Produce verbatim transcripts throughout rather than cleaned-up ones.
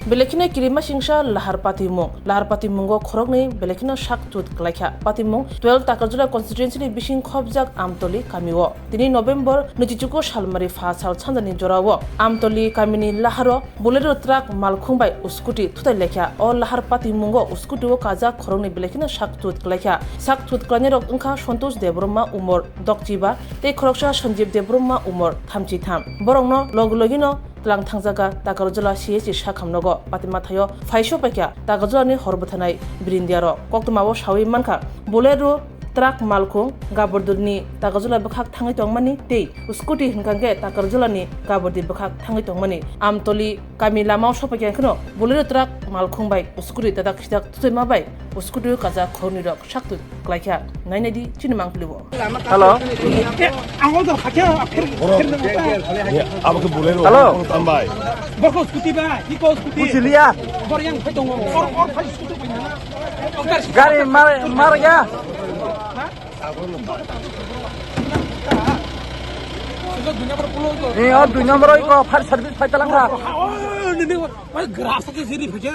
Belai kheno kirimasingsa lahar patimung. Lahar patimungo khoroknwi belai kheno sak tut klaikha. Patimung twelve Takarjala constituency ni bising khobjak Amtoli kamio. Tini November nwichichuku salmari pha sal sanjani jorao Amtoli kamini laharo Bolero truck malkhung bai scooty thutai lekha. O lahar patimungo scooty o kajak khoroknwi belai kheno sak tut klaikha. Sak tut klainai rok wngkha Santosh Debbarma umor dokchiba tei khoroksa Sanjeev Debbarma umor thamchi tham. Borokno logi logino tlang thangjaga Takarjala C H C sakhamnogo. Patima thaio phaiso paikha Takarjalani hor bwthanai birindiarok. Koktwmao sawi mankha, Bolero truck malkhung Gabardurni Takarjala bwkhak thangwi tongmani tei scooty hinkha khe Takarjalani Gabardi bwkhak thangwi tongmani. Amtoli kami lamao sopaikha kheno Bolero truck malkhung bai scooty dadak sidak thutoima bai scooty o kajak khoroknwi rok sak tut klaikha. Nainai di chini mangpili bo. Hello. Ang order hakhe akhir. Abo khe Bolero. Hello. Tambai. Borok scooty ba, iko scooty. Bujiliya. Bor yang phai tongo. Or, or phai scooty phai na. Gari mar, mar ya. Ni o dui number oi ko fire service phai talang kha. Oh, ni ni. Oi, grasa ke siri phai.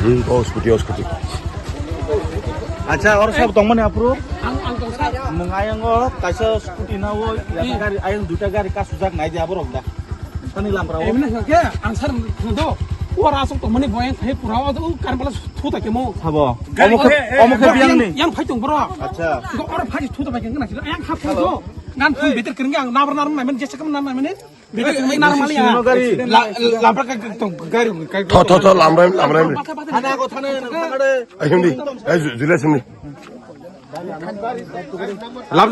Hmm, oh, scooty, oh, scooty. Acha, oro sab tongmani apro? Ang, ang tong sa. Mung ayang o, kaisa scooty na o, ya gari, ayang duita gari kasujak nai di aborok da. Tani lamra o. Emne ke, ang sar do. Ora asok tongmani boyang thai pura o, kan bala thu ta kemo. Sabo. Omo khe, omo khe biang ni. Yang phai tong bro. Acha. Oro phai thu ta bai kena. Yang khap thu. Gan phun beter kering ang nabar nar nai men jesa kam nar nai men. Tho, tho, tho, lamrai, lamrai. Ayun di, ay, ju-, jule sini.